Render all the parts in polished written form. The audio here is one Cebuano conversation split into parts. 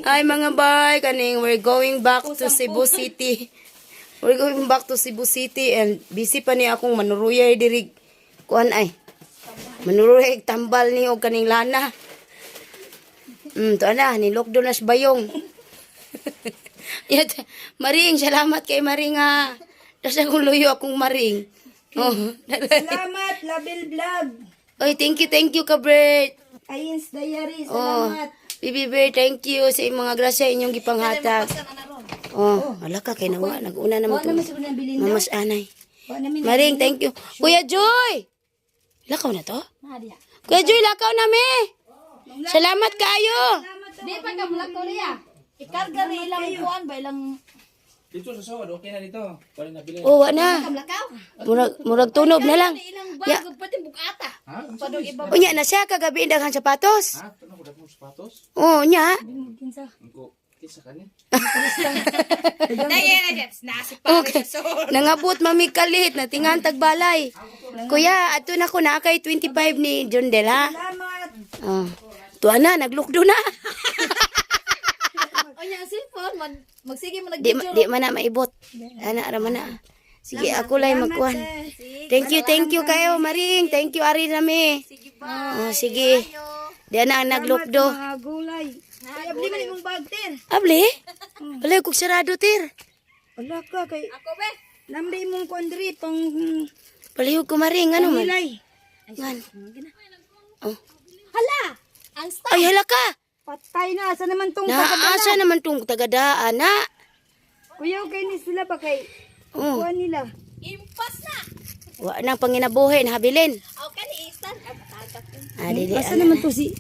Ay, mga bay, kaning we're going back to Cebu City. We're going back to Cebu City and busy pa ni akong manuruyay diri kuan ay. Manuruyay tambal ni og kaning lana. To na ni lockdown na sa bayong. Yat, Maring, salamat kay Maring ha. Tas akong luyo akong Maring. Oh. Salamat, Label Vlog. Oy, thank you ka, Bert. Ayins Diary, Oh, salamat. Bibi Bear, thank you sa inyong mga grasya inyong gipanghatag. Oh, wala ka kay nawa naguna naman Wa to. naman siguro nabilin daw. Mamas anay. Wa namin. Maring, thank you. Kuya Joy! Lakaw na to? Nadia. Kuya Joy, lakaw na me! Salamat kayo! Di pa ka mula Korea. Ikarga rin ilang kuan ba ilang Dito sa sod, okay na dito. Wala na bilhin. Oh, wa na. kamlakaw. Murag tunob na lang. Ilang Ya. bag pati bugata. Ha? Ang Padong iba. Unya na siya kagabi daghang sapatos. Ha? Ano ko dagmong sapatos? Oh, unya. Kinsa? Angko, kisa kani. Okay. Nangabot mami kalit na tingan tagbalay. Kuya, ato na ko na kay 25 ni John Del ha. Salamat. Oh. Tuwa na, naglukdo na. Unya ang cellphone mag magsige mo Di, nag-video. di man na maibot. Ana ra man na. Sige, ako lang magkuhan. Thank you kayo, Maring. Thank you, Ari nami. Sige ba. Oh, sige. Di na ang naglukdo. Mga gulay. Ay, abli man imong bag, ter. Abli? Wala kog sarado, tir. Wala ka kay Ako be. namdi imong kuan diri pang Palihog ko, Maring. Ano man? nilay. Ngan. Oh. Hala. Ang star. Ay, hala ka. Patay na asa naman tong tagadala. Naasa naman tong tagadaan, na. Kuya, okay ni sila ba kay Oh. kuan nila. Impas na. Wa nang panginabuhi, nahabilin. Aw kani isan. Ay patagak. Ah, dili. Asa naman to si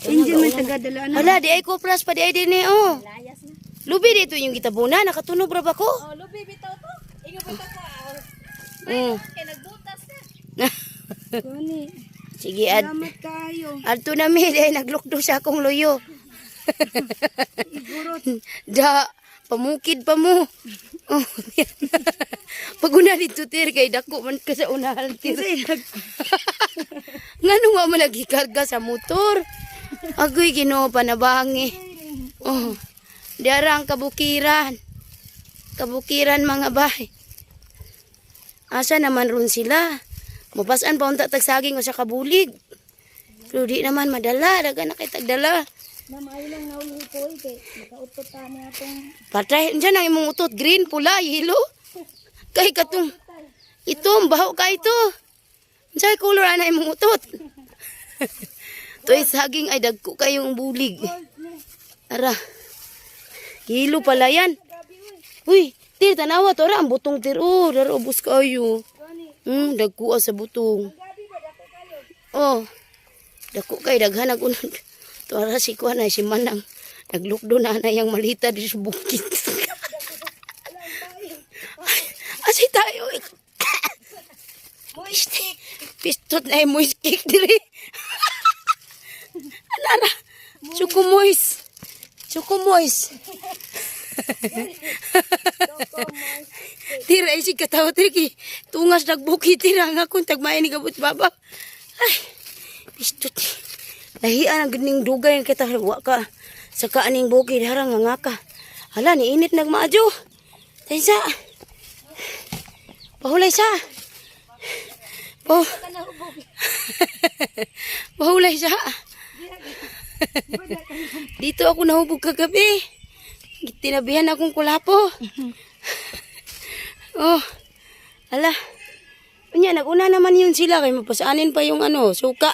Angel man tagadala na. Hala, di ay kupras pa di ay din eh, oh. Layas na. Lubi dito yung gitabuna, nakatunog ra ba ko? Oh, lubi bitaw to. Ingo bitaw ko. Kay nagbutas na. Kuan Sige, ad Salamat kayo. adto na mi dahil naglukdo sa akong luyo. Igurot. Da, pamukid pa mo. Oh. Paguna dito tir kay dako man ka sa unahan tir. Ngano nga man nagikarga sa motor? Agoy Ginoo panabangi. Oh. Diara ang kabukiran. Kabukiran mga bay. Asa naman ron sila? Mapasan pa unta tagsaging o sa kabulig. Pero di naman madala, daga na kay tagdala. Ma'am, ayo lang nauli ko eh, kay makautot ta ni atong Patay, dyan ang imong utot, green, pula, yellow. Kay katong, itom, baho ka ito. Unsay color ana imong utot? Toy saging ay dagko kayong bulig. Ara. Yellow pala yan. Uy, tir tanawa to ra ang butong tir. Oh, dara ubos kayo. Dagko sa butong. Oh. Dako kay daghan ag unod. Tuara si kuan ay si Manang. Naglukdo na na yang malita di sa bukid. Asi tayo. Moist. Pistot na yung moist cake diri. Anara. Choco moist. Choco moist. Tira ay si katawa tira ki. Tungas nagbukid tira nga kung tagmain ni gabot baba. Ay. Pistot. Lahian ang ganing dugay ang kita wa ka sa kaaning bukid harang nga nga ka. Hala ni init nagmaadyo. Taysa. Pahulay sa. Oh. Pahulay sa. Dito ako nahubog kagabi. Tinabihan akong kulapo. Oh. Ala. Unya, naguna naman yun sila kay mapasaanin pa yung ano, suka.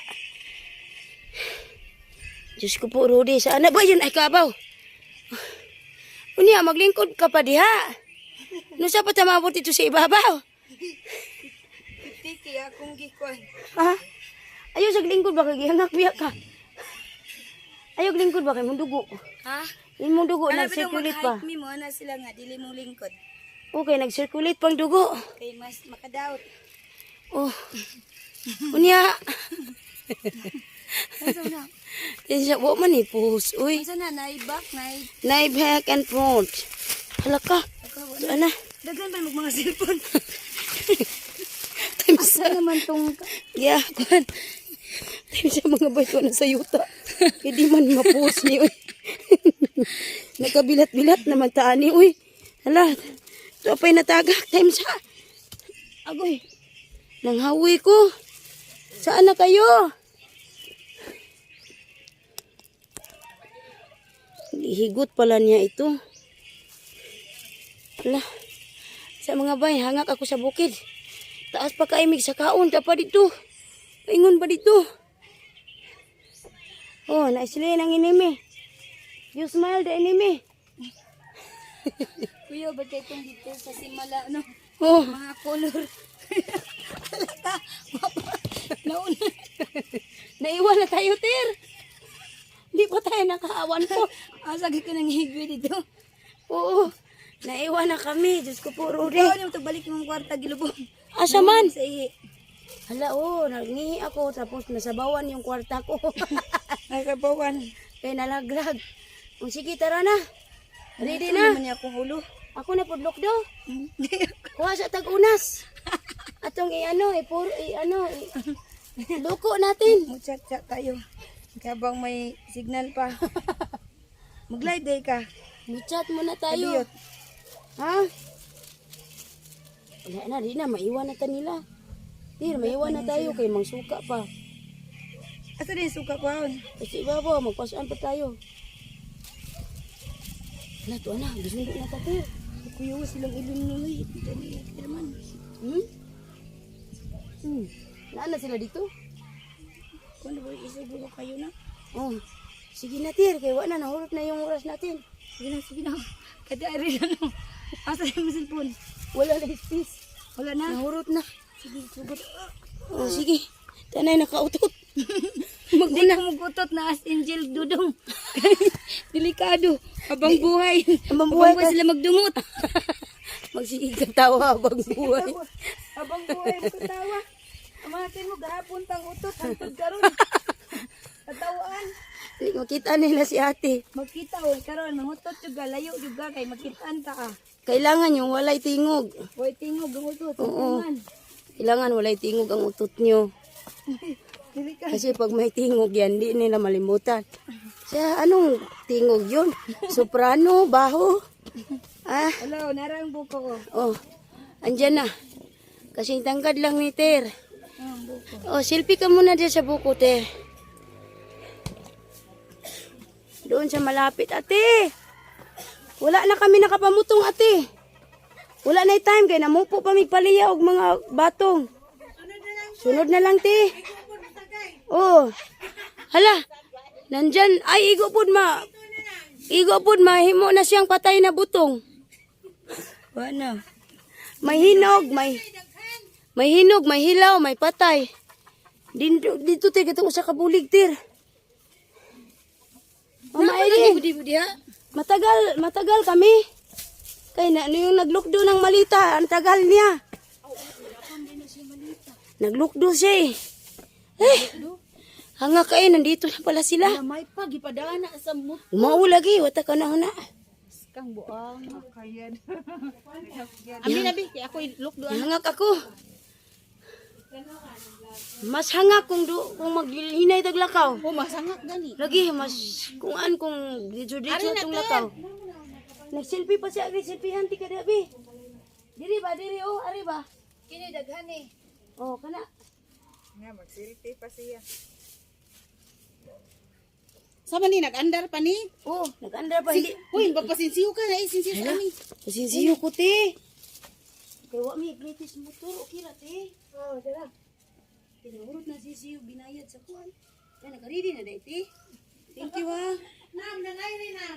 Diyos ko po, Rudy, saan na ba yun? Ay, kabaw. Unya, maglingkod ka pa diha. No sa pa tamabot ito sa ibabaw? Tiki akong gikuan. Ha? Ayaw sa lingkod ba kay gihangak biya ka? Ayaw lingkod ba kay mong dugo? Ha? Imong dugo Ano bitong nag-circulate pa. mag-hike mi mo na sila nga dili mo lingkod Okay, nag-circulate pang dugo. kay mas makadaot. Oh. Unya. Asa na? Tinsya, wa man ni pus. Uy, Asa na naibak nay. knife back and front. Hala ka. Tuan na. Daghan pa mag mga cellphone. Times Asa naman tong Yeah, kuan. Times sa mga boy ko na sa yuta. Hindi man mapus ni uy. Nakabilat-bilat naman taan ni uy. Hala, ito pa'y natagak time sa. Agoy, nanghawi ko. Saan na kayo? Higot pala niya ito. Hala, sa mga bay, hangak ako sa bukid. Taas pa kaimig sa kaon, ta pa dito. Paingon pa dito. Oh, naisli ng enemy. You smile the enemy. Kuya, ba't kayo itong dito sa simala, no? Oh, Mga color. Halata. Nauna. naiwan na tayo, Ter. Hindi pa tayo nakaawan po. Asa ko nang higwi dito. Oo, naiwan na kami. Diyos ko po, Rudy. Ikaw na balik mong kwarta gilubong. Asa man? Sa ihi. Hala, oh, nagngihi ako. Tapos nasabawan yung kwarta ko. Nakabawan. Kaya nalaglag. O sige, tara na. Ready na. Naman niya akong ulo. Ako na pudlok do. Kuha sa tag-unas. Atong i-ano, i-puro, i-ano, i- luko natin. Muchat-chat tayo. Habang may signal pa. Mag-live day ka. Muchat muna tayo. Kadiyot. Ha? Wala na, di na. Maiwan na ta nila. Dir, maiwan na tayo kay mangsuka pa. Asa din suka ko ahon? Kasi ibabaw, magpasaan pa tayo. Wala, tuwa na. Gisundo na ta, Tir. Kuya, silang ilong nuloy. Dali, man. Hmm? Naan na sila dito? Kung ano ba isiguro kayo na? Oh. Sige na, Tir. Kay wala na, nahulot na yung oras natin. Sige na, sige na. Kaya ari na no. Asa yung cellphone? Wala na space. Wala na. Nahurot na. Sige, sugod. Oh, sige. Tanay, nakautot. Hindi na mugutot na as angel dudong. Delikado. Habang buhay. Habang buhay ka. sila magdumot. Magsige ka tawa habang buhay. Habang buhay magkatawa. Amatin mo gahapon tang utot hangtod karon. Katawaan. Hindi makita nila si ate. Magkita oy karon mangutot jud ka layo jud ka kay makitaan ta ah. Kailangan yung walay tingog. Way tingog ang utot. Oo. Man. Kailangan walay tingog ang utot nyo. Delikado. Kasi pag may tingog yan, di nila malimutan. Siya, anong tingog yun? Soprano, baho? Ah, Wala, narang buko ko. oh, andyan na. Kasing tangkad lang ni Ter. Ang buko. Oh, selfie ka muna dyan sa buko, Ter. Doon sa malapit, ate. Wala na kami nakapamutong, ate. Wala na time, kay namupo pa migpaliya og mga batong. Sunod na lang, te. Oh. Hala. Nandyan. Ay, igo pod ma. Igo pod ma. Himo na siyang patay na butong. Wala na. May hinog, may hinog, may hilaw, may patay. Dito, dito te, katong usa ka bulig tir. Mama Irene, matagal, matagal kami. Kay na ano yung naglukdo ng malita, ang tagal niya. Naglukdo siya eh. Eh, hanga ka eh, nandito na pala sila. May pa gipadana sa mut Umao lagi, wata ka na huna. kang buang. Ami na bi kay ako lukdo. Hangak ako. Mas hangak kung kung maghinay taglakaw. Oh, masangak gani. Lagi mas kung an kung dito dito itong lakaw. Nag-selfie pa siya, agi selfiehan ti kadabi. Diri ba, diri oh, ari ba? Kini daghan eh. Oh, kana. Nga, mag-selfie pa siya. Sama ni nag-andar pa ni. Oh, nag-andar pa hindi. Uy, magpasinsiyo ka na eh, sinsiyo sa ami. Pasinsiyo ko te. Kay wa mi gratis motor, okay ra te. Oh, dara. Tinurot na sisiyo binayad sa kuan. Kaya naka-ready na dai te. Thank you ha. Nang nangay rin na.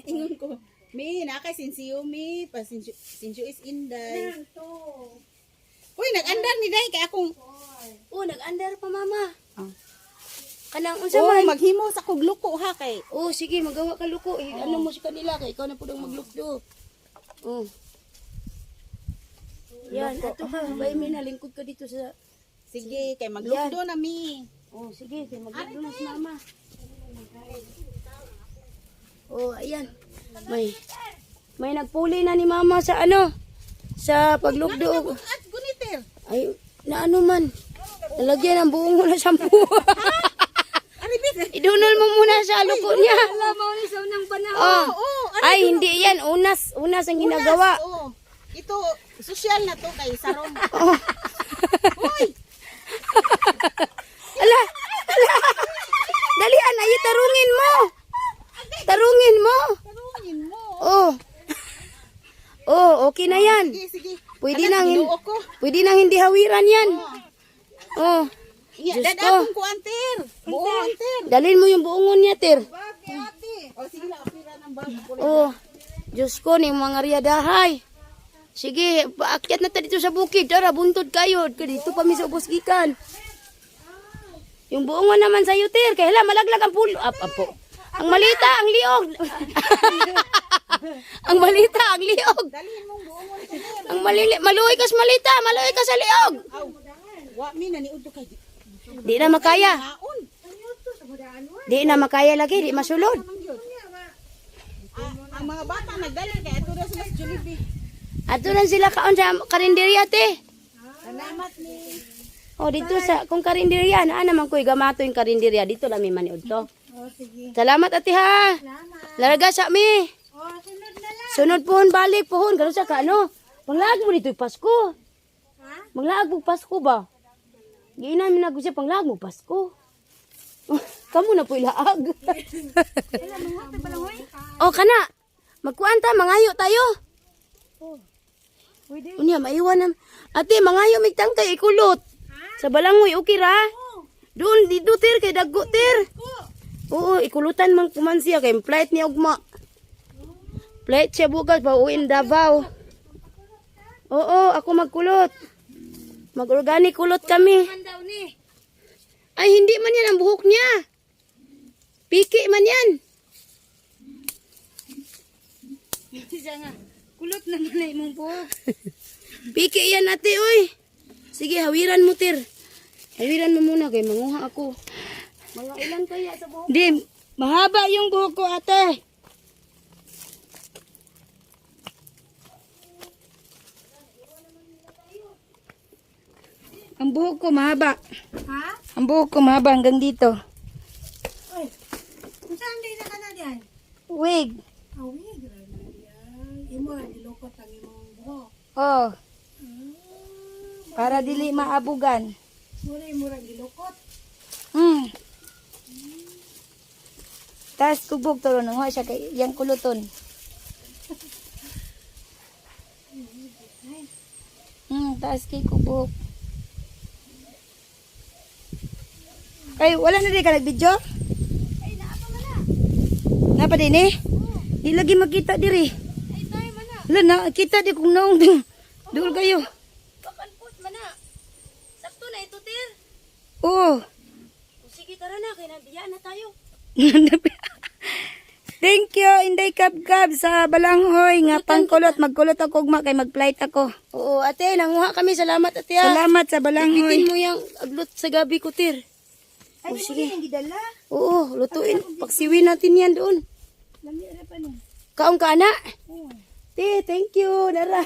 Ingon ko. Mi, na kay sinsiyo mi, pasinsiyo sinsiyo is inday. Uy, nag-andar ni day kay akong Oh, nag-andar pa mama. Kanang unsa Oh, man? maghimo sa kog luko ha kay. Oh, sige, magawa ka luko. Eh, ano mo sa kanila kay ikaw na pud ang maglukdo. Oh. Yan, ato ka. Bay, may nalingkod ka dito sa... Sige, kay maglukdo na mi. Oh, sige, kay maglukdo na si mama. Oh, ayan. May nagpuli na ni mama sa ano? Sa paglukdo. At guniter. Ay, na ano man. Nalagyan ang buong na shampoo. Ari bi. Idunol mo muna sa aluko niya. Alam mo ni sa unang panahon. Oh. Oo, ano Ay, hindi yan. Unas. Unas ang ginagawa. Oo. Ito, social na to kay Sarong. Oh. Uy! Ala! Ala! Dalian, ay tarungin mo! Tarungin mo! Tarungin mo. Oh. Oh, okay na yan. Sige, sige. Pwede Anak, nang Ginoo ko. Pwede nang hindi hawiran yan. Oh. Iya, Diyos dad ko. akong kuantir. Buo antir. Dalhin mo yung buongon niya, Ter. Bag ate. O sige lang, apira ng bag. Oh. Diyos ko, ni mga riyadahay. Sige, paakyat na ta dito sa bukid. Tara, buntod kayo. Dito pa mi sa ubos gikan. Yung buongon naman sa'yo, Ter. Kaya hala, malaglag ang pulo. Ap, apo. Ang malita, ang liog. Ang malita, ang liog. Dalhin mong buong antir. Ang malili, maluoy kas malita, maluoy ka sa liog. Aw. Wa mi na ni udto kay Di na makaya. naon. Di na makaya lagi, di masulod. Ah, ang mga bata nagdali kay ato ra sila sa Jollibee. Ato lang sila kaon sa karinderya, te. Salamat ni. O, dito sa, kung karinderya, naa naman ko'y gamato yung karinderya. Dito lang may maniod to. Oh, sige. Salamat, ate, ha. Salamat. Larga sa mi. Oh, sunod na lang. Sunod pohon, balik pohon. Ganun sa ka, ano? Panglaag mo dito yung Pasko. Ha? Manglaag mo Pasko ba? Giinan mi na ko siya, panglaag mo Pasko. Kamu na po ilaag. O, kana. Magkuan ta, mangayo tayo. Pwede. Unya, maiwan na. Ate, mangayo migtang kay ikulot. Sa balangoy, okay ra? Doon, dito, tir, kay daggo, tir. Oo, ikulutan man kuman siya kay flight niya ugma. Flight siya bukas, pauwiin Davao. Oo, ako magkulot. Mag-organic kulot kami. Man daw ni. Ay, hindi man yan ang buhok niya. Piki man yan. Siya nga. Kulot naman na imong buhok. Piki yan ate, oy. Sige, hawiran mo, tir. Hawiran mo muna kay manguha ako. Mga ilan kaya sa buhok? Di, mahaba yung buhok ko ate. Ang buhok ko mahaba. Ha? Ang buhok ko mahaba hanggang dito. Oy, kung saan din na ka na diyan? Wig. Awi, grabe yan. Imo, nilukot ang imong buhok. Oh. Para dili maabugan. Mura, mura, gilukot. Tapos kubog to ron siya kay yang kuluton. Taas kay kubog. Ay, wala na din ka nag-video? Ay, naa pa man na. Naa pa din eh? Di lagi makita diri. Ay, tayo man na. Wala na, kita di kung naong. Duol kayo. Pakanpot man na. Sakto na ito, tir. Oo. O, sige, tara na. Kaya nabiyaan na tayo. Thank you, Inday Kabkab sa balanghoy nga pangkulot. Magkulot ako ugma kay mag-flight ako. Oo, ate, nanguha kami. Salamat, ate. ah. Salamat sa Ipitin balanghoy. mo yung aglot sa gabi ko, tir. Ay, O, sige. gidala. Oo, lutuin. Paksiwin natin yan doon. Kaong ka, ana? Te, thank you. Dara.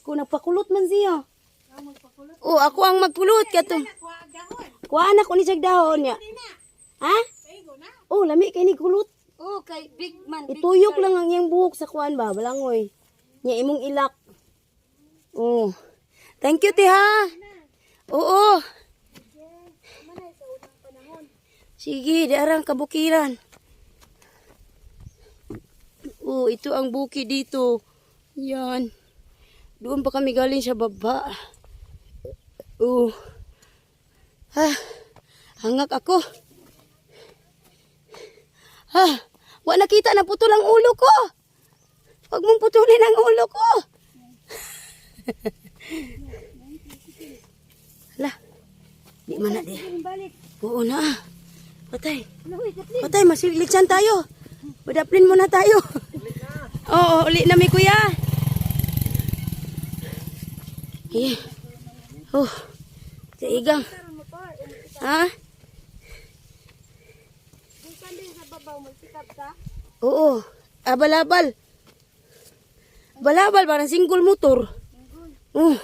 Kung nagpakulot man siya. Oo, ako ang magkulot. Kato. Kuha na ko ni siyang dahon niya. Ha? Oh, lami kay ni kulot. Oh, kay big man. Ituyok lang ang iyang buhok sa kuan ba, balangoy. Nya imong ilak. Oh. Thank you, tiha. Oo. Sige, darang kabukiran. Oh, ito ang bukid dito. Yan. Doon pa kami galing sa baba. Oh. Ah, hangak ako. Ah, wa nakita na putol ang ulo ko. Huwag mong putulin ang ulo ko. Hala. Di man na di. Oo na. Patay. Patay, masiligsan tayo. Padaplin muna tayo. Oo, uli na mi kuya. Eh. Oh. Kaigang. Ha? Oo. Abalabal. Balabal, parang single motor. Oh.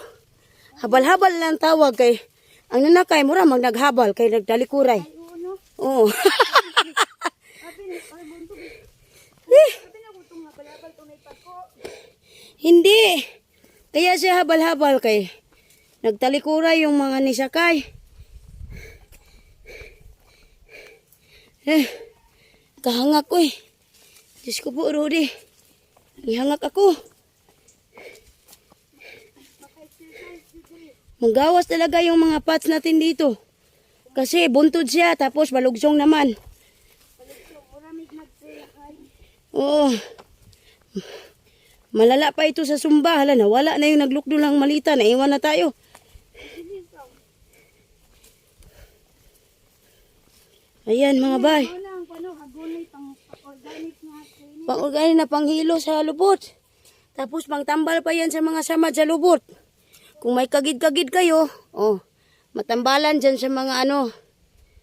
Habal-habal lang tawag kay ang nanakay mura mag naghabal kay nagdalikuray. Oo. Eh. Hindi. Kaya siya habal-habal kay nagtalikura yung mga nisakay. Eh, kahangak ko eh. Diyos ko po, Rudy. Ihangak ako. Manggawas talaga yung mga pots natin dito. Kasi buntod siya, tapos balugsong naman. Oo. Malala pa ito sa Sumba. Hala, nawala na yung naglukdo lang malita. Naiwan na tayo. Ayan mga bay. Pang-organic na panghilo sa lubot. Tapos pangtambal pa yan sa mga samad sa lubot. Kung may kagid-kagid kayo, oh, matambalan dyan sa mga ano.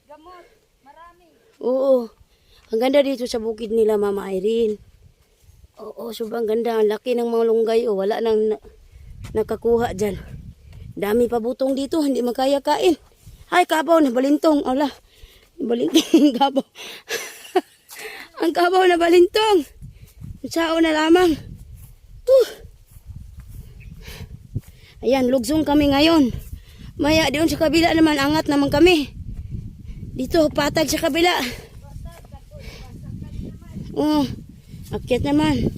Gamot, marami. Oo. Ang ganda dito sa bukid nila, Mama Irene. Oo, sobrang ganda. Ang laki ng mga lunggay. Oh, wala nang nakakuha dyan. Dami pa butong dito. Hindi makaya kain. Ay, kabaw na balintong. Ala, balintong kabaw. Ang kabaw na balintong. Sao na lamang. Huh. Ayan, lugsong kami ngayon. Maya, doon sa kabila naman, angat naman kami. Dito, patag sa kabila. Oo, akyat naman.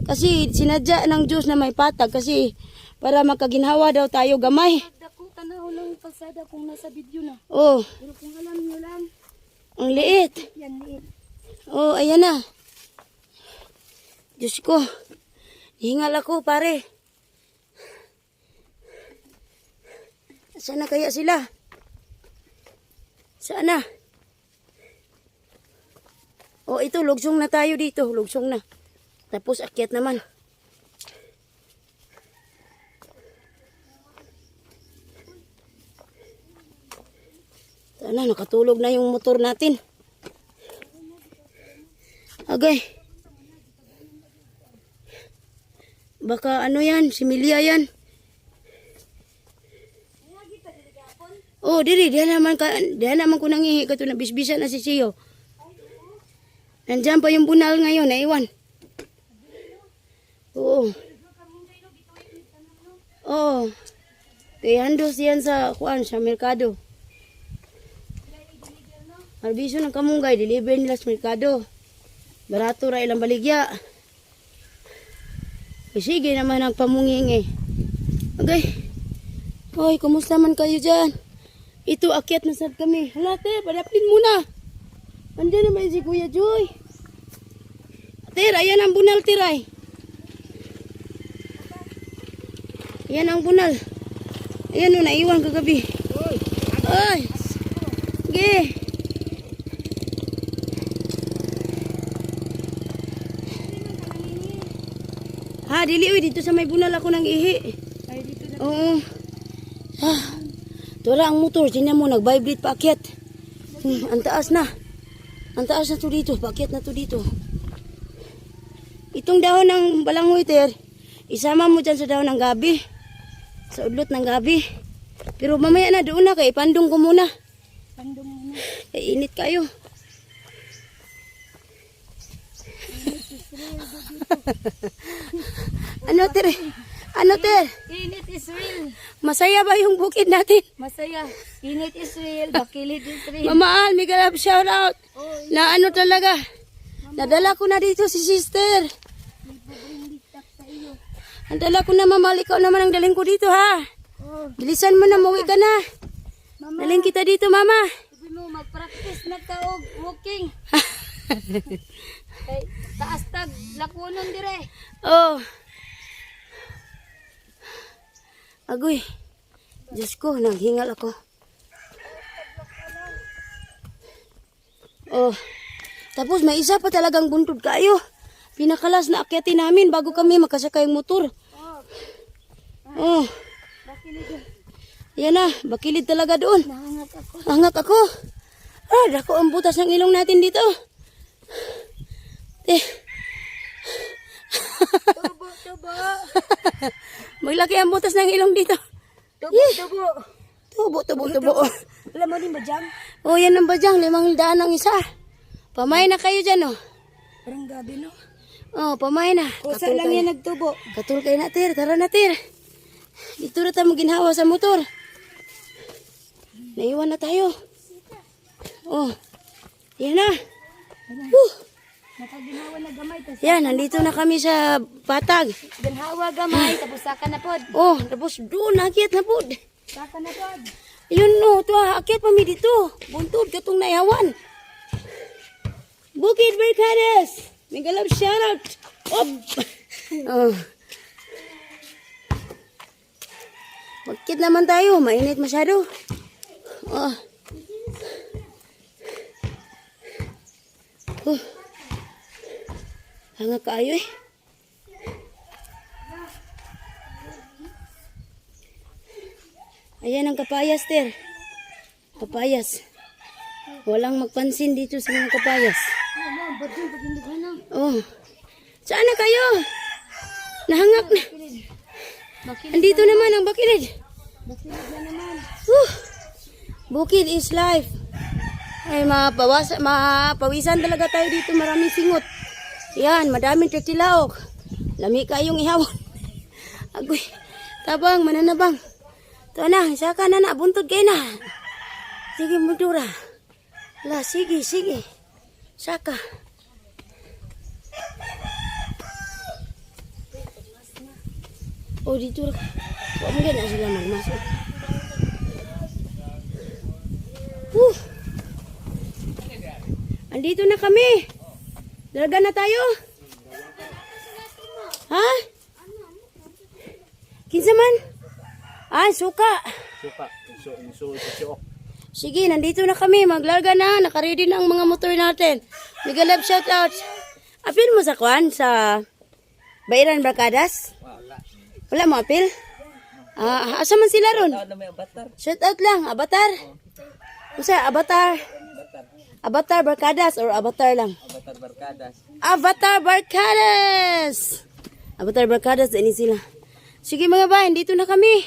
Kasi sinadya ng Diyos na may patag kasi para makaginhawa daw tayo gamay. Dako tanaw ng kalsada kung nasa video na. Oh, Pero kung alam niyo lang, ang liit. yan liit. Oh, ayan na. Diyos ko. Hingal ako, pare. Saan na kaya sila? Saan na? Oh, ito, lugsong na tayo dito. Lugsong na. Tapos, akyat naman. Sana, nakatulog na yung motor natin. Agay. Baka ano yan, similya yan. Oh, diri, diyan naman ka, diyan naman ko nangihi kato na bisbisa na si Siyo. Nandiyan pa yung bunal ngayon, naiwan. Oo. Oo. Kay handos yan sa kuan sa merkado. Arbiso ng kamunggay, deliver nila sa merkado. Barato ra ilang baligya. Eh, sige naman ang pamunging eh. Okay. Hoy, kumusta man kayo dyan? Ito, akyat na sad kami. Hala, te, padaplin muna. Andiyan naman si Kuya Joy. Ter, ayan ang bunal, tiray. Ayan ang bunal. Ayan o, naiwan kagabi. Ay! Sige. Ha, dili oy, dito sa may bunal ako nang ihi. Ay, dito na. Oo. Ah, tura ang motor, tingnan mo, nag-vibrate paakyat. Ang taas na. Ang taas na to dito, paakyat na to dito. Itong dahon ng balanghoy, ter, isama mo dyan sa dahon ng gabi. Sa udlot ng gabi. Pero mamaya na, doon na, kay pandong ko muna. Pandong muna. Kay init kayo. Ano, ter? Ano, ter? Init is real. Masaya ba yung bukid natin? Masaya. Init is real. Bakilid is real. Mama Al, mega love shout out. Na ano talaga. Nadala ko na dito si sister. Ang dala ko na mama, ikaw naman ang dalhin ko dito ha. Oh, Bilisan mo na, mauwi ka na. Mama. Dalhin kita dito, mama. Sabi mo, mag-practice na ka og walking. Kay taas tag lakunon dire. Oh. Agoy. Diyos ko, naghingal ako. Oh. Tapos may isa pa talagang buntod kayo. Pinakalas na akyatin namin bago kami makasakay ng motor. Oh. Bakilid. Yan na, bakilid talaga doon. Nahangak ako. Angat ako. Ah, dako ang butas ng ilong natin dito. Eh, Tubo, tubo. maglaki ang butas ng ilong dito. Tubo, tubo. Tubo, tubo, tubo. Alam mo din ba, Jam? Oh, yan ang badyang, 500 ang isa. Pamay na kayo dyan, oh. Parang gabi, no? Oh, pamay na. Kusa Katul lang kayo. yan nagtubo. Katul kayo na, Tir. Tara na, Tir. Dito na tayo ginhawa sa motor. Naiwan na tayo. Oh. Yan na. Whew. Nakaginawa na gamay. Tas Yan, nandito na kami sa patag. ginhawa gamay, tapos saka na pod. Oh, tapos doon, akyat na po. Saka na pod. Ayun no, to akyat pa mi dito. Buntod katong naihawan. Bukid Mercades. Mega love shoutout. Op. Oh. Magkit naman tayo, mainit masyado. Oh. Oh. Hanga kaayo eh. Ayan ang kapayas, Ter. Kapayas. Walang magpansin dito sa mga kapayas. Oh. Saan na kayo? Nahangak na. Andito naman ang bakilid. Bakilid na naman. Whew. Bukid is life. Ay, mapawisan talaga tayo dito. Maraming singot. Yan, madaming titilaok. Lami kayong ihawan. Agoy. Tabang, mananabang. Ito na, isa ka na na. Buntod kayo na. Sige, muntura. La, sige, sige. Saka. Oh, dito. Huwag mo na sila magmasok. Whew. Andito na kami. Dalaga na tayo. Ha? Kinsa man? Ah, suka. Suka. Inso, inso, inso. Sige, nandito na kami. Maglarga na. Nakaready na ang mga motor natin. Mega love shout out. Apil mo sa kwan? Sa Bayran Barkadas? Wala mo apil? Ah, asa man sila ron? Shout out lang, Avatar. Usa, Avatar. Avatar Barkadas or Avatar lang? Avatar Barkadas. Avatar Barkadas! Avatar Barkadas, ini sila. Sige mga bay, dito na kami.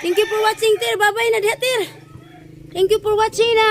Thank you for watching, Tir. Bye-bye na diha, Tir. Thank you for watching na.